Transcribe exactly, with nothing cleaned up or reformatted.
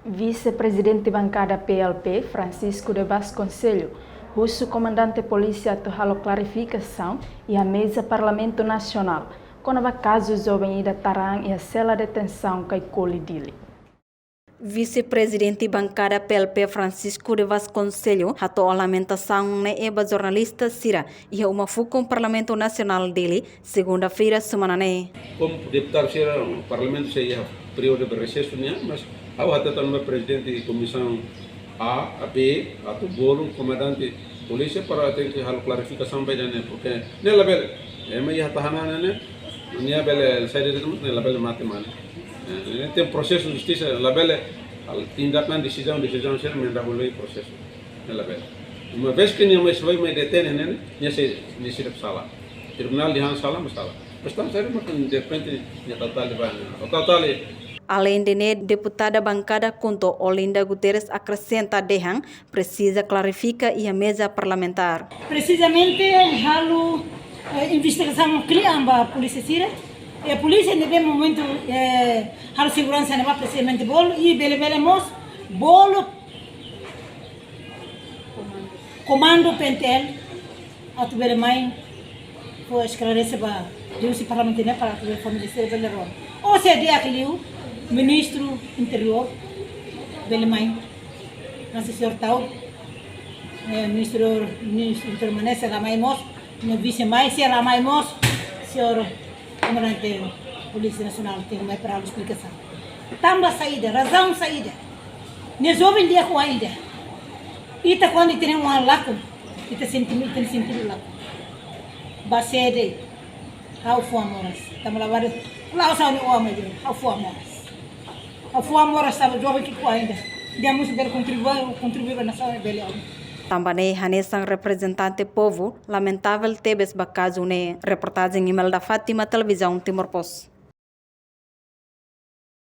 Vise-Prezidente Bankada P L P, Francisco de Vasconcelos, husu komandante polísia atu halo klarifikasaun iha meza Parlamentu Nasionál kona-ba kazu joven ida taran iha sela detensaun Kaikoli, Dili. Vise-Prezidente Bankada P L P, Francisco de Vasconcelos, hato'o lamentasaun ne'e ba jornalista sira iha uma fukun Parlamentu Nasionál, Dili, segunda-feira semana ne'e. Komu deputadu sira, Parlamentu sei iha períodu de resesu nian, mas ha'u hateten ba Prezidente Komisaun A, A B, atu bolu komandante polísia para tenke halo klarifikasaun ba ida-ne'e, porque ne'e labele. Ema iha tahanan ne'e, nia bele sai de'it, ne'e labele mate mane. Eh, ne'e iha prosesu justisa, labele, halo tindakan, desizaun, desizaun sira mendahui prosesu. Ne'e labele. Uma vez ke nia mai, se mai mai detene ne'e, nia sei, nia sei sala. Tribunál dehan sala, mas sala. Mas tanba saida mak de repente nia tau tali ba, tau tali. Aleinde ne'e, deputada Bankada KHUNTO, Olinda Guterres, akresenta dehan presiza klarifika iha meza parlamentár. Presizamente halo, eh, investigasaun kle'an ba polísia sira. E polísia ne'ebé momentu, eh, halo seguransa ne'ebá presizamente bolu, i bele-bele mós bolu komandu P N T L atu bele mai fó esklarese ba di'ak husi parlamentu ne'e para atu bele família sira bele rona. Ou se di'ak liu, Ministru Interiór bele mai. Mas señór Taur, eh, Ministru, Ministru Interiór Manese la mai mós, no vise mai, sei la mai mós, señór Komandante Polísia Nasionál tenke mai para halo esplikasaun. Tanba saida, razaun saida. Ne'e joven di'ak oan ida. Ita kuandu ita-nia oan lakon, ita sentimentu, ita-nia sentimentu lakon. Ba sede, ha'u fuan moras. Tanba labarik, la'ós ha'u-nia oan mak, ha'u fuan moras. Ha'u fuan moras tanba joven ki'ik oan ida. Ida mós bele kontribui, kontribui ba nasaun bele oan. Tanba ne'e hanesan reprezentante povu, lamentavel tebes ba kazu ne'e. Reportajen Imelda Fátima, Televizaun Timor Post.